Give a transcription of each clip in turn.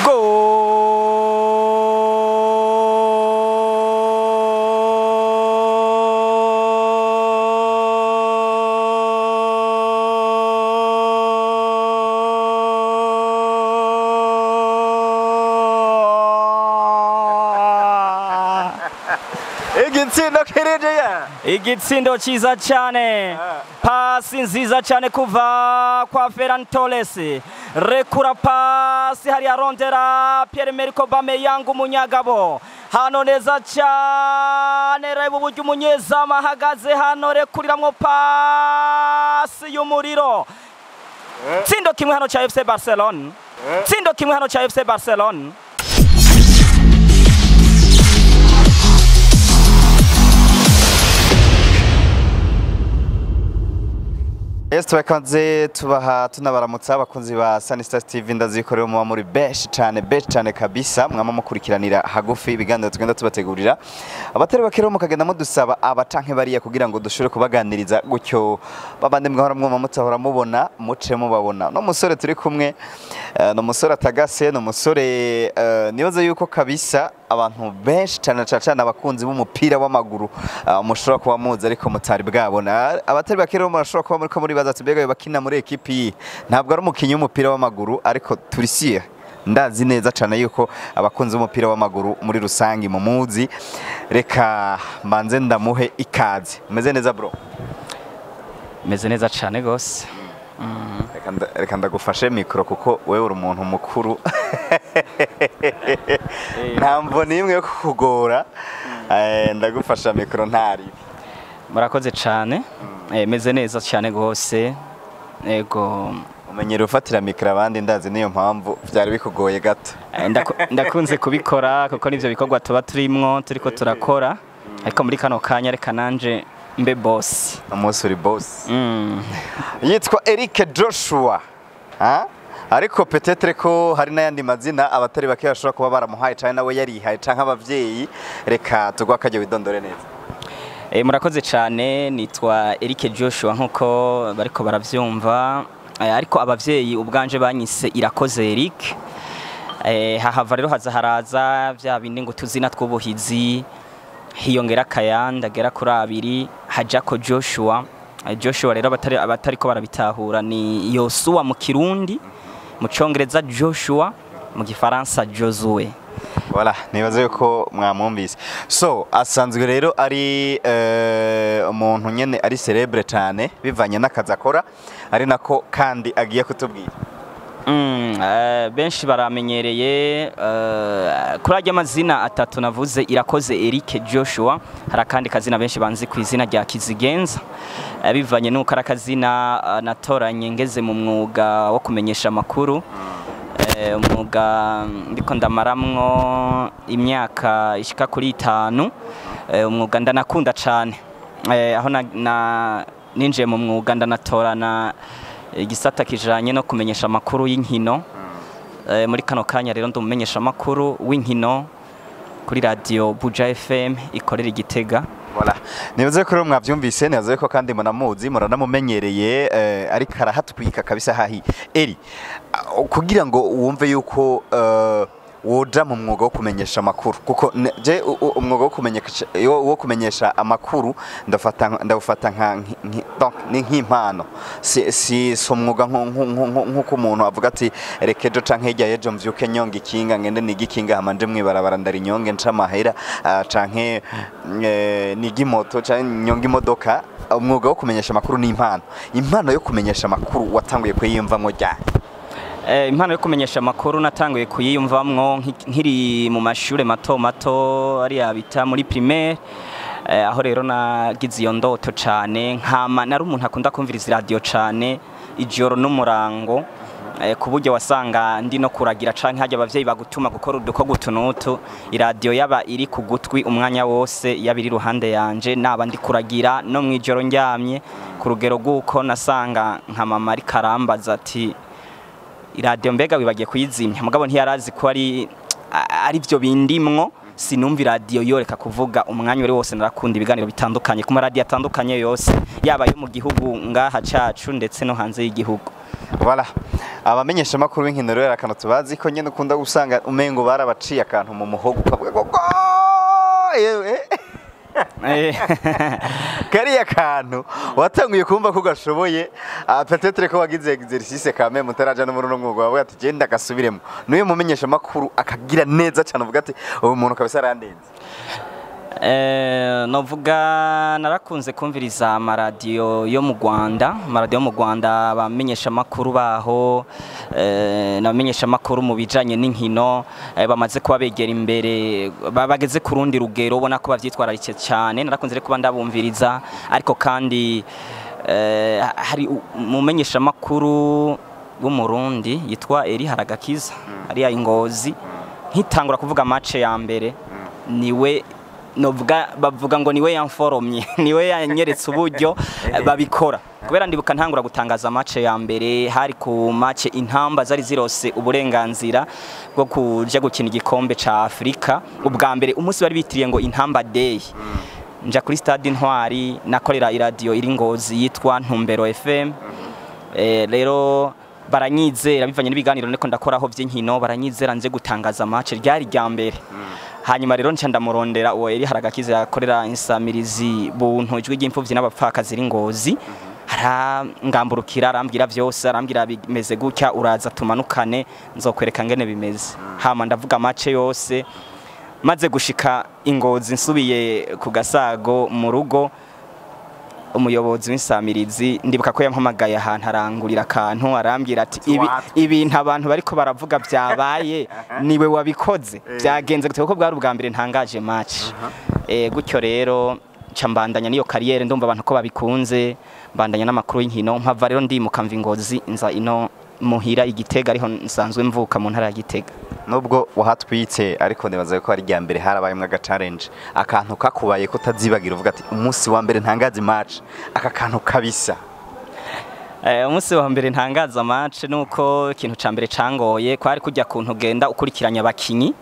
Goal! Igitsindo kirinjiye. Igitsindo cyiza cyane, pasi nziza cyane kuva kwa Ferran Torres, rekura pasi hariya arondera Pierre-Emerick Aubameyang, umunyagabo hano neza cyane. Reba uburyo umunyezamu ahagaze hano, rekuriramwo pasi y'umuriro. Tsindo kimwe hano cya FC Barcelona, tsindo kimwe hano cya FC Barcelona. Yes, tubakanze tubaha tunabaramutsa abakunzi ba Sunny Stars TV. Ndazikorera muba muri benshi cyane, benshi cyane kabisa. Mwama mukurikiranira hagufi ibiganiro tugenda tubategurira, abatari bakero mukagenda mudusaba abacanke bariya kugira ngo dushobore kubaganiriza gutyo, babande mwahora mwuma mutahora mubona muce mubabona. No musore turi kumwe no musore atagase, no musore nibaza yuko kabisa abantu benshi cyane cyane abakunzi b'umupira w'amaguru mushobora kuba muzi ariko mutari bwabona. Abatari bakero murashobora kuba muri ko muribaza ati mbega bakina muri ekipi iyi? Ntabwo ari umukinyi w'umupira w'amaguru, ariko turisiye ndazi neza cyane yuko abakunzi b'umupira w'amaguru muri rusangi mumuzi. Reka mbanze ndamuhe ikaze. Umeze neza, bro? Meze neza cyane gose. Reka ndagufashe mikoro kuko wewe uri umuntu mukuru, nta mvo n'imwe yo kukugora. Ndagufasha mikoro ntari. Murakoze cyane. Meze neza cyane gose, yego. Umenyera ufatira mikoro abandi, ndazi niyo mpamvu byari bikugoye gato. Ndakunze kubikora kuko nivyo bikorwa tuba turimwo turiko turakora, ariko muri kano kanya reka nanje mbe boss. Umunsi uri boss. Yitwa Eric Joshua, ha? Ariko peut-être ko hari n'ayandi mazina abatari bake bashobora kuba baramuhaye cyane, nawe yarihaye canke abavyeyi. Reka tugwa akajya widondore neza. Murakoze cyane. Nitwa Eric Joshua nkuko bariko baravyumva, ariko abavyeyi ubwanje banyise Irakoze Eric. Hahava rero haza haraza vya bindi ngo tuzina tw'ubuhizi, hiyongera akayanda agera kuri abiri, hajako Joshua. Joshua rero abatariko barabitahura ni Yosuwa mu Kirundi, mu Congereza Joshua, mu Gifaransa Josue. Voilà, nibaze yuko mwamwumvise. So asanzwe rero ari umuntu nyene ari célèbre cyane bivanye n'akazi akora, ari nako kandi agiye kutubwira. Benshi baramenyereye kuri ajya amazina atatu navuze, Irakoze Eric Joshua. Hari akandi kazina benshi banzi ku izina rya Kizigenza, bivanye n'uko ari akazina natoranye ngeze mu mwuga wo kumenyesha amakuru. Umwuga ndiko ndamaramwo imyaka ishika kuri 5. Umwuga ndanakunda cane. Aho ninjiye mu mwuga ndanatorana igisata kijanye no kumenyesha amakuru y'inkino. Muri kano kanya rero ndumumenyesha amakuru w'inkino kuri radio Buja FM ikorera Igitega. Voilà. Nibaze ko rero mwavyumvise, nibaze ko kandi munamuzi, muranamumenyereye, ariko arahatwika kabisa hahi. Eri, kugira ngo wumve yuko woja mu mwuga wo kumenyesha amakuru, kuko je umwuga wo kumenyesha amakuru ndafata nka donc ni nk'impano, si umwuga nkuko umuntu avuga ati reka ejo canke hirya y'ejo mvyuke nyonga ikinga, ngende niga ikinga, hama nje mwibarabara ndarinyonge nca amahera, canke niga imoto canke nyonga imodoka. Umwuga wo kumenyesha amakuru ni impano. Impano yo kumenyesha amakuru watanguye kuyiyumvamwo ryari? Impano yo kumenyesha amakuru natanguye kuyiyumvamwo nkiri mu mashure mato mato, ariya bita muri primaire. Aho rero nagize iyo ndoto cane, nkama nari umuntu akunda kumviriza radio cane ijoro n'umurango, ku buryo wasanga ndi no kuragira canke hajya abavyeyi bagutuma gukora udukorwa utu n'utu, iradiyo yaba iri ku gutwi umwanya wose, yaba iri iruhande yanje, naba ndi kuragira no mw'ijoro ndyamye, ku rugero rw'uko nasanga nka mama ariko arambaza ati iradiyo mbega wibagiye kuyizimya, mugabo ntiyarazi ko ari byo bindimwo. Sinumva iradiyo yoreka kuvuga umwanya uri wose. Narakunda ibiganiro bitandukanye ku maradiyo atandukanye yose, yaba ayo mu gihugu ngaha cacu ndetse no hanze y'igihugu. Voilà. Abamenyesha makuru b'inkino rero akantu tubazi ko nyene ukunda gusanga umengo barabaciye akantu mu muhogo ukavuga ngo yewe. Kariya kantu watanguye kumva ko gashoboye, peut-être ko wagize exercice quand même mutaraja no muri uno mwuga wawe, ati genda gasubiremo. Niwe mumenyesha makuru akagira neza cyane uvuga ati uyu muntu kabisa arandenze? Novuga narakunze kumviriza amaradiyo yo mu Rwanda, amaradiyo yo mu Rwanda, abamenyesha makuru baho n'abamenyesha makuru mu bijanye n'inkino bamaze kuba begera imbere, bageze ku rundi rugero, ubona ko bavyitwararitse cyane. Narakunze rero kuba ndabumviriza, ariko kandi hari umumenyesha makuru w'Umurundi yitwa Eri Haragakiza ariya Ingozi. Nkitangura kuvuga match ya mbere, niwe novuga bavuga ngo niwe yamforomye, niwe yanyeretse uburyo babikora, kubera ndibuka ntangura gutangaza match ya mbere hari ku match Intamba zari zirose uburenganzira bwo kuja gukina igikombe ca Afrika ubwa mbere, umunsi bari bitiriye ngo Intamba Day. Nja kuri stade Intwari, nakorera iradiyo iri Ngozi yitwa Ntumbero FM. Rero baranyizera bivanye n'ibiganiro niko ndakoraho by'inkino, baranyizera nze gutangaza match ryari rya mbere. Hanyuma rero nca ndamurondera uwo Eri Haragakiza yakorera insamirizi Buntu, Ijwi ry'Imfuvyi n'Abapfakazi iri Ngozi, arangamburukira, arambwira vyose, arambwira bimeze gutya, uraza tumanukane nzokwereka ngene bimeze. Hama ndavuga match yose. Maze gushika Ingozi, nsubiye ku Gasago mu rugo, umuyobozi w'insamirizi ndibuka ko yampamagaye ahantu, arangurira akantu, arambwira ati ibintu abantu bariko baravuga byabaye, niwe wabikoze, byagenze gute? Kuko bwari ubwa mbere ntangaje match. Gutyo rero nca mbandanya n'iyo carrière, ndumva abantu ko babikunze, mbandanya n'amakuru y'inkino. Mpava rero ndimuka mva Ingozi nza ino muhira Igitega, ariho nsanzwe mvuka mu ntara ya Gitega. Nubwo wahatwitse, ariko nibaza ko ari irya mbere harabayemwo aga challenge, akantu kakubaye ko utazibagira, uvuga ati umunsi wa mbere ntangaza match, aka kantu kabisa. Umunsi wa mbere ntangaza match, nuko ikintu ca mbere cangoye kwari kujya kuntu ugenda ukurikiranya abakinyi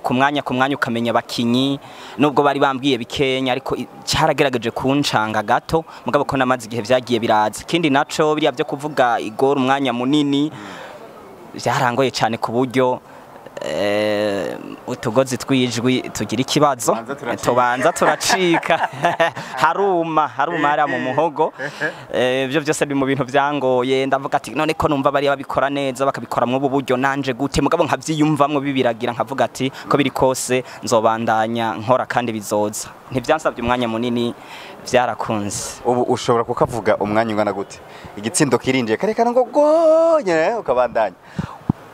ku mwanya ku mwanya, ukamenya abakinyi, nubwo bari bambwiye bikenya, ariko caragerageje kuncanga gato, mugabo ko namaze igihe vyagiye biraza. Ikindi naco, biriya vyo kuvuga igora umwanya munini byarangoye cyane, ku buryo utugozi twijwi tugira ikibazo. Tubanza turacika. Tubanza turacika, haruma haruma hariya mu muhogo. Ibyo byose biri mu bintu byangoye. Ndavuga ati none ko numva bari babikora neza, bakabikora mu ubu buryo, nanje gute? Mugabo nkavyiyumvamwo bibiragira, nkavuga ati ko biri kose nzobandanya nkora kandi bizoza. Ntivyansabye umwanya munini, vyarakunze. Ubu ushobora kukavuga umwanya ungana gute? Igitsindo kirinjiye karekana ngo gonye, ukabandanya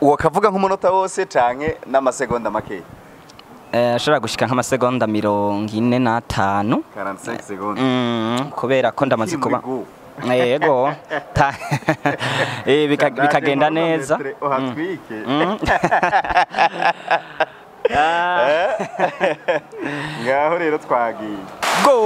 uwo kavuga nk'umunota wose canke n'amasegonda makeya? Ashobora gushika nk'amasegonda 45. 45 secondes. Kubera ko ndamaze Kiri muri kuba go. Yego. Bikagenda neza. Uhatwike. Ah. Ngaho rero twagiye. Go!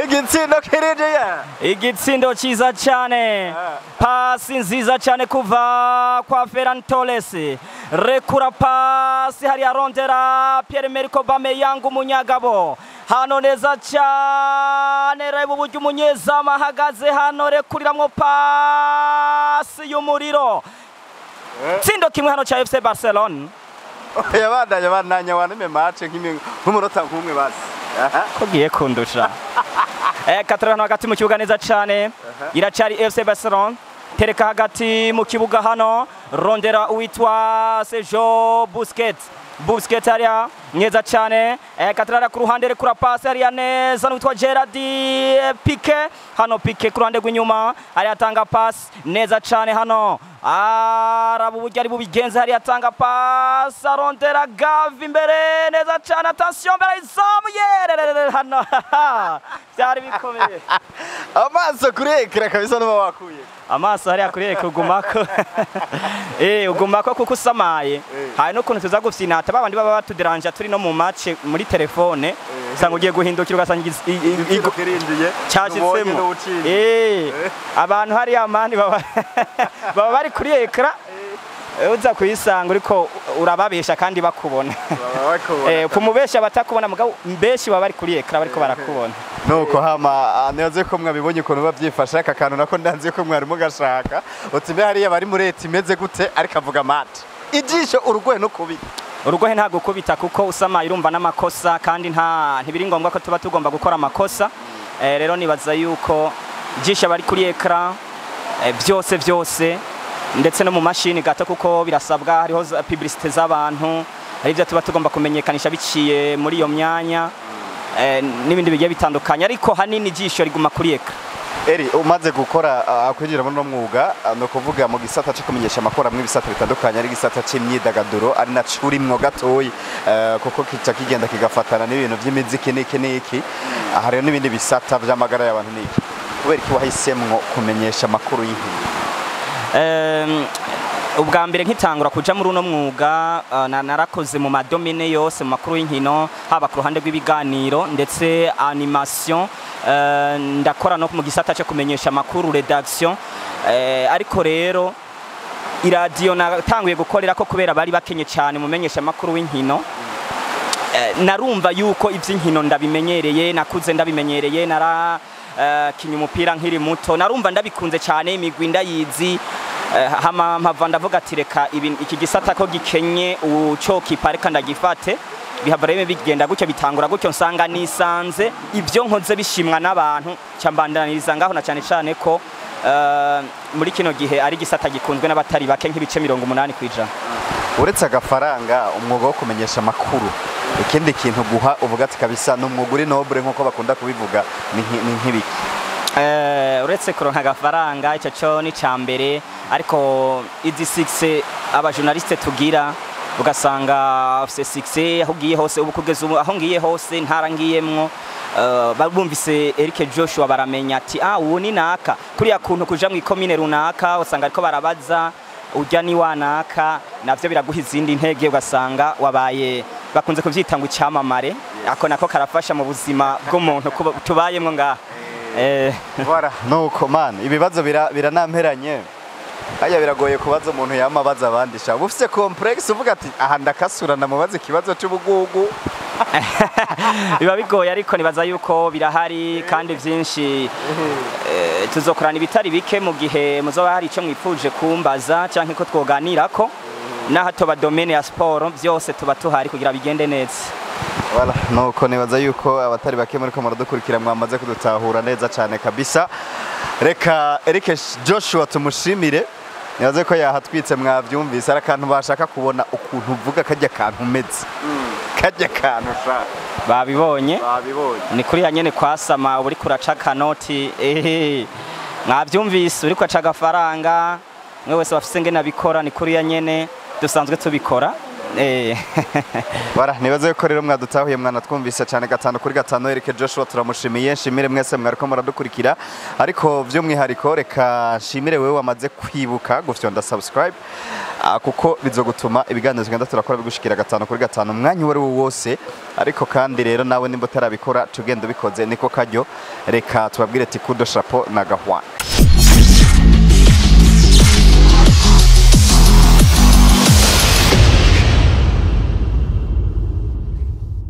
Igitsindo kirinjiye. Igitsindo cyiza cyane, pasi nziza cyane kuva kwa Ferran Torres, rekura pasi hariya arondera Pierre-Emerick Aubameyang, umunyagabo hano neza cyane. Reba uburyo umunyezamu ahagaze hano, rekuriramwo pasi y'umuriro. Tsindo kimwe hano cya FC Barcelona. Yabandanya bandanya wanime match nk'umunota nk'umwe basi. Aha. Ko giye kundusha. Katrano hano hagati mu kibuga neza cyane, iracari FC Barcelona, tereka hagati mu kibuga hano, rondera uwitwa Sergio Busquets. Busquets hariya neza cyane. Katrara ku ruhande, rekura passe hariya neza n'uwitwa Gerard Pique hano. Pique ku ruhande rw'inyuma hariya, atanga passe neza cyane hano, araba uburyo ari bubigenze hariya, atanga passe arondera Gavi imbere neza cyane. Attention, mbere izamu yererere hano, byari bikomeye. Amaso kuri écran kabisa nuba wakuye. Amaso hariya kuri écran ugumako, ugumako kuko usamaye. Hari n'ukuntu tuza gufyinata babandi baba batuderanja turi no mu match muri telefone. Usanga ugiye guhindukira ugasanga cyashitsemo. Abantu hariya mani baba bari kuri écran, uza kuyisanga uriko urababesha kandi bakubona. Kumubesha batakubona, mugabo mbeshi baba bari kuri écran bariko barakubona. Nuko hama nibaze ko mwabibonye ukuntu bavyifasha. Aka kantu nako ndanze ko mwari mugashaka, uti mbe hariya bari muri leta imeze gute? Ariko avuga mate ijisho urugohe no kubita. Urugohe nta gukubita, kuko usama irumva n'amakosa, kandi nta ntibiri ngombwa ko tuba tugomba gukora amakosa. Rero nibaza yuko ijisho bari kuri écran, byose byose, ndetse no mu mashini gato, kuko birasabwa, hariho publicité z'abantu, hari ibyo tuba tugomba kumenyekanisha biciye muri iyo myanya, n'ibindi bigiye bitandukanye, ariko hanini ijisho riguma kuri écran. Eri, umaze gukora kwinjira muri no mwuga, no kuvuga mu gisata cyo kumenyesha amakuru amwe, ibisata bitandukanye, ari gisata c'imyidagaduro, ari naco urimwo gatoyi, kuko kica kigenda kigafatana n'ibintu vy'imiziki n'iki n'iki, hariho n'ibindi bisata vy'amagara y'abantu n'iki. Kubera iki wahisemwo kumenyesha amakuru y'inkino? Ubwa mbere nkitangura kuja muri uno mwuga, narakoze mu ma domaines yose mu makuru y'inkino, haba ku ruhande rw'ibiganiro ndetse animation, ndakora no mu gisata cyo kumenyesha amakuru, rédaction. Ariko rero iradiyo natanguye gukorera ko kubera bari bakenye cyane mu menyesha amakuru w'inkino, narumva yuko iby'inkino ndabimenyereye, nakuze ndabimenyereye, nara kinya umupira nkiri muto, narumva ndabikunze cyane, imigwi ndayizi. Hama mpava ndavuga ati reka iki gisata ko gikenye ucokipa, reka ndagifate. Bihava rero bigenda gutyo, bitangura gutyo, nsanga nisanze ibyo nkoze bishimwa n'abantu, cyambandaniriza ngaho, na cyane cyane ko muri kino gihe ari gisata gikunzwe n'abatari bake, nk'ibice 80%. Uretse agafaranga, umwuga wo kumenyesha amakuru, ikindi kintu guha uvuga ati kabisa ni umwuga uri noble nk'uko bakunda kubivuga, ni nk'ibiki? Uretse kuronka agafaranga, icyo cyo ni ca mbere, ariko izi succès aba journaliste tugira, ugasanga afise succès aho ugiye hose. Ubu kugeza ubu aho ngiye hose, ntara ngiyemwo, bumvise Eric Joshua baramenya ati ah, ubu ni naka. Kuriya kuntu kuja mu ikomine runaka usanga ariko barabaza urya ni wanaka, navyo biraguha izindi ntege, ugasanga wabaye, bakunze kuvyita ngo icyamamare. Ako nako karafasha mu buzima bw'umuntu tubayemwo ngaha. Voilà, nuko man ibibazo biranamperanye. Haya biragoye kubaza umuntu yama abaza abandi sha. Ufise complexe uvuga ati aha ndakasura ndamubaza ikibazo c'ubugugu. Biba bigoye, ariko nibaza yuko birahari kandi byinshi. Tuzokorana ibitari bike mu gihe muzoba hari icyo mwifuje kumbaza canke ko twoganirako, naho tuba domaine ya sport, byose tuba tuhari kugira bigende neza. Voilà, nuko nibaza yuko abatari bake muri ko muradukurikira mwamaze kudutahura neza cyane kabisa. Reka Eric Joshua tumushimire. Nibaze ko yahatwitse, mwavyumvise, ari akantu bashaka kubona ukuntu uvuga, kajya kantu umeze. Kajya kantu sha. Babibonye. Babibonye. Ni kuriya nyene kwasama uri kuraca kanoti, ehe, mwavyumvise, uri kuraca agafaranga. Mwe wese bafise ngene abikora, ni kuriya nyene dusanzwe tubikora. Voilà, nibaze ko rero mwadutahuye, mwanatwumvise cyane gatanu kuri gatanu. Eric Joshua turamushimiye, nshimire mwese mwariko muradukurikira, ariko by'umwihariko reka nshimire wewe wamaze kwibuka gufyonda subscribe, kuko bizogutuma ibiganiro tugenda turakora bigushikira gatanu kuri gatanu umwanya uwo ari wo wose. Ariko kandi rero nawe nimba utarabikora, tugenda ubikoze, niko karyo. Reka tubabwire ati kudo chapeau na gahwana.